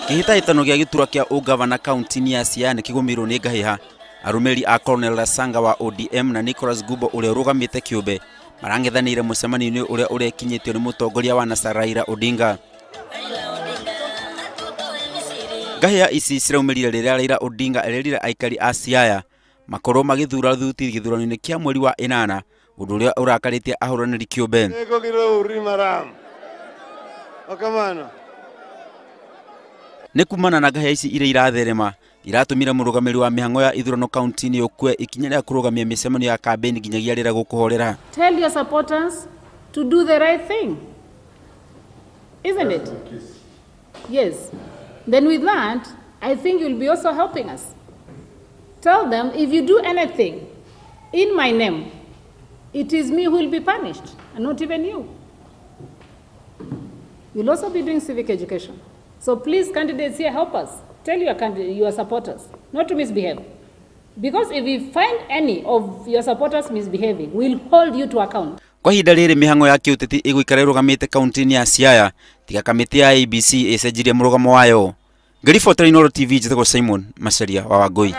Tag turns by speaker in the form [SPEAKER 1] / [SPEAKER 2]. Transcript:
[SPEAKER 1] Kĩhĩtahĩtano gĩa gĩturwa kĩa ũgavana kaunti-inĩ ya Siaya nĩkĩgũmĩirwo nĩ ngahĩha. Arũmĩrĩri a Colonel Rasanga wa ODM na Nicholas Gubo ũrĩa ũrũgamĩte kĩũmbe marang'ethanĩire mũcemanio-inĩ ũrĩa ũrekinyĩtio nĩ mũtongoria wa NASA Raila Odinga. Ngahĩha ici ciraumĩrire rĩrĩa Raila Odinga erĩrire aikari a Siaya makorwo magĩthura thuti gĩthurano-inĩ kĩa mweri wa ĩnana, ũndũ ũrĩa ũrakarĩtie ahũranĩri kĩũmbe. Nĩ kumana na ngahĩha ici iria iratherema iratũmire mũrũgamĩrĩri wa mĩhang'o ya ithurano kaunti-inĩ ũkue ikinya rĩa kũrũgamia mĩcemanio ya kambĩini nginyagia rĩrĩa gũkũhorera.
[SPEAKER 2] Tell your supporters to do the right thing. Isn't it? Yes. Then with that, I think you'll be also helping us. Tell them if you do anything in my name, it is me who will be punished and not even you. You'll also be doing civic education. So please, candidates here, help us. Tell your supporters not to misbehave. Because if we find any of your supporters misbehaving, we'll hold you to account.
[SPEAKER 1] Kwa ihinda rĩrĩ mĩhang'o ya kĩũteti ĩgũikara ĩrũgamĩte kaunti-inĩ ya Siaya tiga kamĩtĩ ya IEBC ĩcenjirie mũrũgamo wayo. Ngĩribotera Inooro TV, njĩtagwo Simon Macharia wa Wangũi.